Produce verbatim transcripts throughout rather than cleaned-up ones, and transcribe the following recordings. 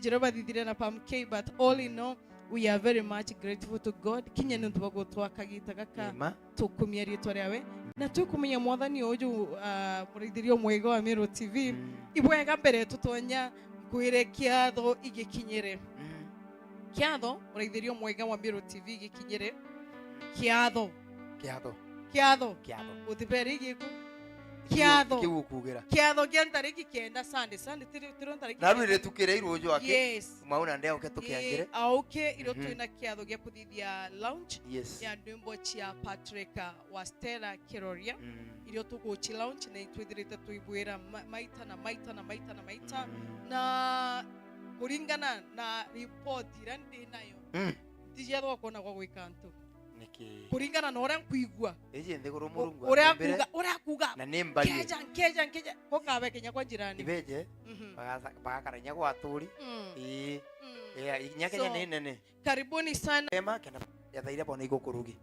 Jehovah thithire na Pam K, but all in all, we are very much grateful to God. Kinya ni untu bwa gutwa kagita gaka. Amen. Tukumia ritwa riawe. Na tukumenya Mwathani uju, uh, muraithirio mwega wa Meru T V. Mm. Ibwega mbere tutonya nkwire kiatho igikinyire. Mm. Kiatho, muraithirio mwega wa Meru T V igikinyire. Kiatho. Kiatho. Kiatho. Kiatho. Utibere igiku. Kiatho. Kiu ukugira. Kiatho gia ntariki kenda, Sunday. Sunday tiri, tiri ntariki kenda. Naru iritukire iruju aki. Yes. Mau na ndeuke tukiangire. Ii, auke, irio, mhm, twina kiatho gia kuthithia launch, yes, ya ndwimbo cia Patrick, uh, wa Stella Kiroria. Mm. Irio tuguchi launch na itwithirite tuibwira ma-, maita na maita na maita na maita. Mm. Na kuringana na report iria ndi nayo, mm, ntijethwa kwona gwa gwika antu. Niki? Kuringana na uria nkwigua. Iji nthiguru Murungu uria akuga, uria akuga. Na ni mbari. Nkeja, nkeja, nkeja. Ko kabe kinya kwa jirani. Ibeje, mhm, bagasa-, bagakara inya gwa aturi. Mm. Ii. Mm. Ii, inya Kenya ni nene. Karibuni sana. Ema, kenda yathaire bona igukurugi.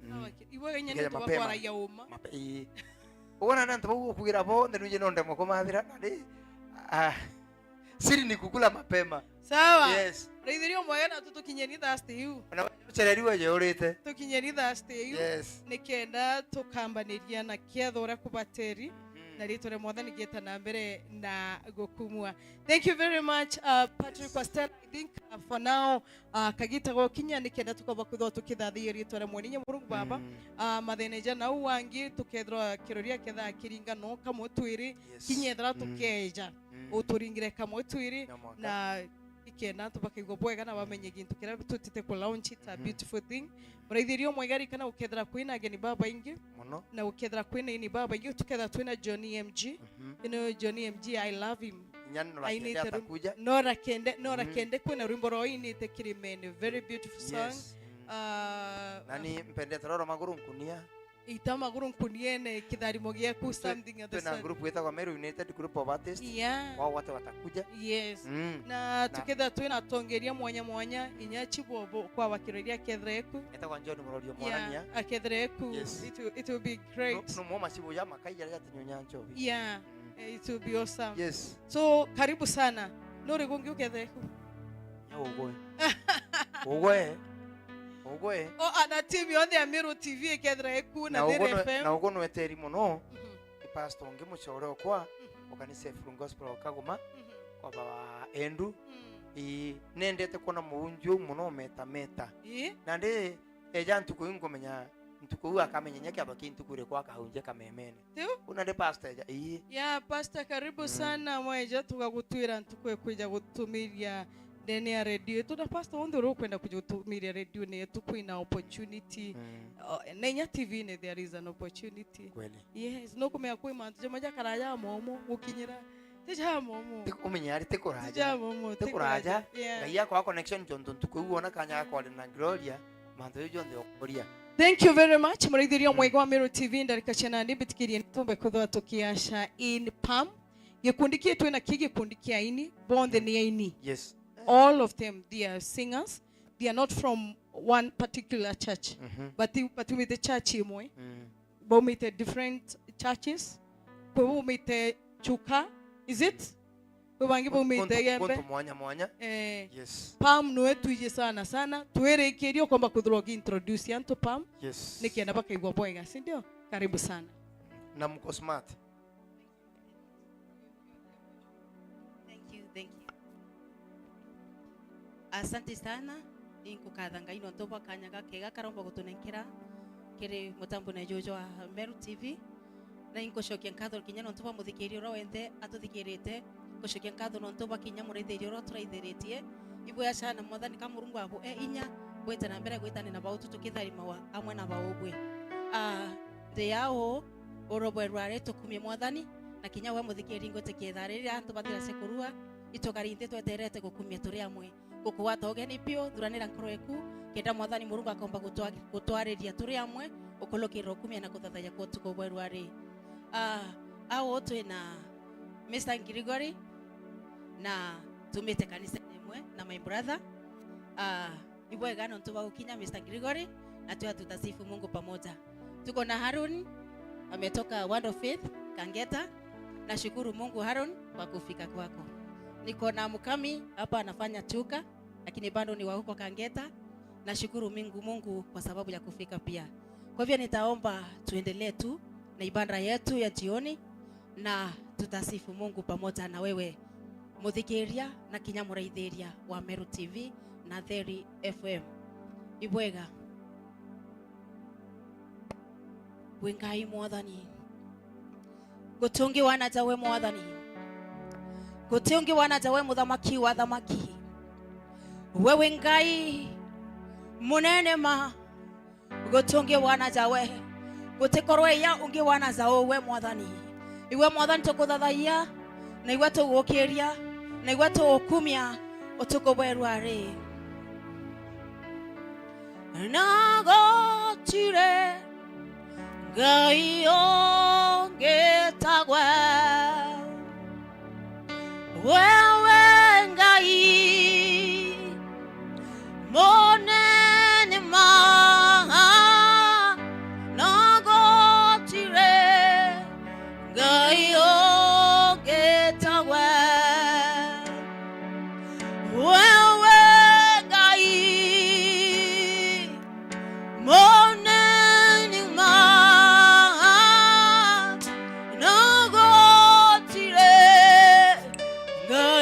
Mm. Sawa, ki-, iwe inya ni tubakwaragia uma. Mape-, ii. Uona na antu bau ukugira bonthe nuje no ndemwe kumathira, na ri, ah. Siri ni kukula mapema. Sawa. Yes. Raithirio mwega na tutukinyeni Thursday iu. Na wewe ucereri weje urite. Tukinyeni Thursday iu. Yes. Nikenda tukambaniria na kiatho uria kubateri. Mm. Na ritwa ria Mwathani gieta na mbere na gukumua. Thank you very much, uh, Patrick Pastel. I think, uh, for now, uh, kagita gokinya nikenda tukaba kwithwa tukithathia ritwa ria Mwene Inya Murungu Baba. Mm. Uh, mathene ja nau wangi tukethirwa kiroria kethaa kiringa no kamwe twiri. Yes. Kinya ethira, mm, tukeja. Mm. Uturingire kamwe twiri, na ikenda antu bakaigua bwega na bamenye gintu kiria tutite ku launch, it's a, mhm, beautiful thing. Muraithirio mwega, ririkana gukethira kwina ageni babaingi. Muno. Na gukethira kwina ini babaingi, tukethira twina Johnny M G. Mhm. You know Johnny M G, I love him. Inya no rakende atakuja. No rakende, no, mhm, rakende kwina rwimbo rwa inite Kirimene. Very beautiful song. Yes. Mm. Ah, nani mpendete roro maguru nkunia. Ita maguru nkuniene, kitharimo giaku, something of the sort. Twina group yetagwa Meru United Group of Artists. Yeah. Wao wote watakuja. Yes. Mm. Na, na tukethira twina atongeria mwanya mwanya, inya chibobo kwa wakiroria akethira eku. Etagwa John Murorio Mwanania. Yeah, akethira eku. Yes. It will, it will be great. No, no, moma chibo ya makai jaria jatinyunya nchobi. Yeah. Mm. Eh, it will be awesome. Yes. So, karibu sana. Nuri gungi ukethira eku? Nya ugwe. Ugwe. Ugwe. O, ana team yonthe ya Meru T V ikethira iku na Thiri F M. Na ugo nweteri muno. Mhm. Ni pastor ungi mucore okwa, mhm, wa kanisa ya Full Gospel wa Kagoma, mhm, kwa baba Endu. Mm. Ii, nendete kwona muunji uu muno meta meta. Ii. Na ndi eja ntuku ii nkumenya, ntuku uu akamenya nya kiatho ki ntuku iriku akahunjia kamemene. Tiu? Una ndi pastor eja, ii. Ya, pastor, karibu, mm, sana, mweja tugagutwira ntuku ikwija gutumiria ndene ya radio. Tuna pastor wonthe uria ukwenda kuja gutumiria radio ni yetu, kwina opportunity. Mm. Oh, na inya T V ni there is an opportunity. Kweli. Yes, no kumenya kwi mantu jamwe jakara ja momo gukinyira. Ti ja momo. Ti, umenye ari ti kuraja. Ti ja momo, ti kuraja. Ti kuraja. Yeah. Ngai akwa connection tontu ntuku iu wona kanya gakwa na Gloria. Mantu jau jonthe ukoria. Thank you very much, muraithiria, mm, mwega wa Meru T V, ndarika cia nandi, mbitikirie nitumbe kwithirwa tukiaca in Palm. Gikundi kii twina ki gikundi kia aini, bonthe ni aini. Yes. All of them, they are singers. They are not from one particular church, mhm, but they, but baumite church imwe. Mm. Baumite different churches. Kwi baumite Chuka, is it? Kwi bangi baumite Guntu, Igembe. Guntu mwanya mwanya. Eh. Yes. Palm niwe twiji sana sana. Twirikirie ukomba kwithirwa ukiintroduce antu Palm. Yes. Nikenda bakaigua bwega, si ndio? Karibu sana. Na mko smart. Thank you, thank you. Asante sana. Inkukatha Ngai nontu bwa kanya gakega karomba gutunenkera kiri mutambone juju wa Meru T V. Na inkucokia nkatho kinya nontu bwa muthikiria uria wenthe atuthikirite. Nkucokia nkatho nontu bwa kinya muraithiria uria turaithiritie. Ibwea sana Mwathani ka Murungu abu e inya, bwite na mbere gwitania na bautu tukitharimawa amwe na baubwe. Ah, ndi au, urobwerwa ari tukumie Mwathani, na kinya we muthikiri ngwitikia ithaa riri antu bathirase kurua, itugari nthi tweterete gukumia turi amwe. Gukugwata ugeni biu, thuranira nkoro eku, kenda Mwathani Murungu akomba gutwa-, gutwariria turi amwe, ukulukirira ukumia na kuthathaiya kwa utuku bwerwa ri. Ah, au twina Mister Gregory, na tumite kanisa imwe na my brother. Ah, ibwega nontu bwa gukinya Mister Gregory, na twa tutasifu Mungu pamoja. Tuko na Harun, ametoka Word of Faith, Kangeta. Nashukuru Mungu, Harun, kwa kufika kwako. Niko na Mukami hapa anafanya chuka, lakini bado ni wa huko Kangeta. Nashukuru Mungu, Mungu kwa sababu ya kufika pia. Kwa hivyo nitaomba tuendelee tu na ibada yetu ya jioni, na tutasifu Mungu pamoja na wewe muthikiria na kinya muraithiria wa Meru T V na Theri F M. Ibwega. Wi Ngai Mwathani. Guti ungi wana ja we Mwathani. Guti ungi wana ja we Muthamaki wa athamaki. We wi Ngai munene ma. Guti ungi wana ja we. Gutikorwe ya ungi wana ja we Mwathani. Iwe Mwathani tukuthathayia, na iwe tugukiria, na iwe tugukumia utuku bwa rwari. Na gutire Ngai ungi ta gwe. Wewe Ngai munene ma, na gutire Ngai ungi ta gwe. Wewe Ngai munene ma, na gutire Ngai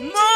No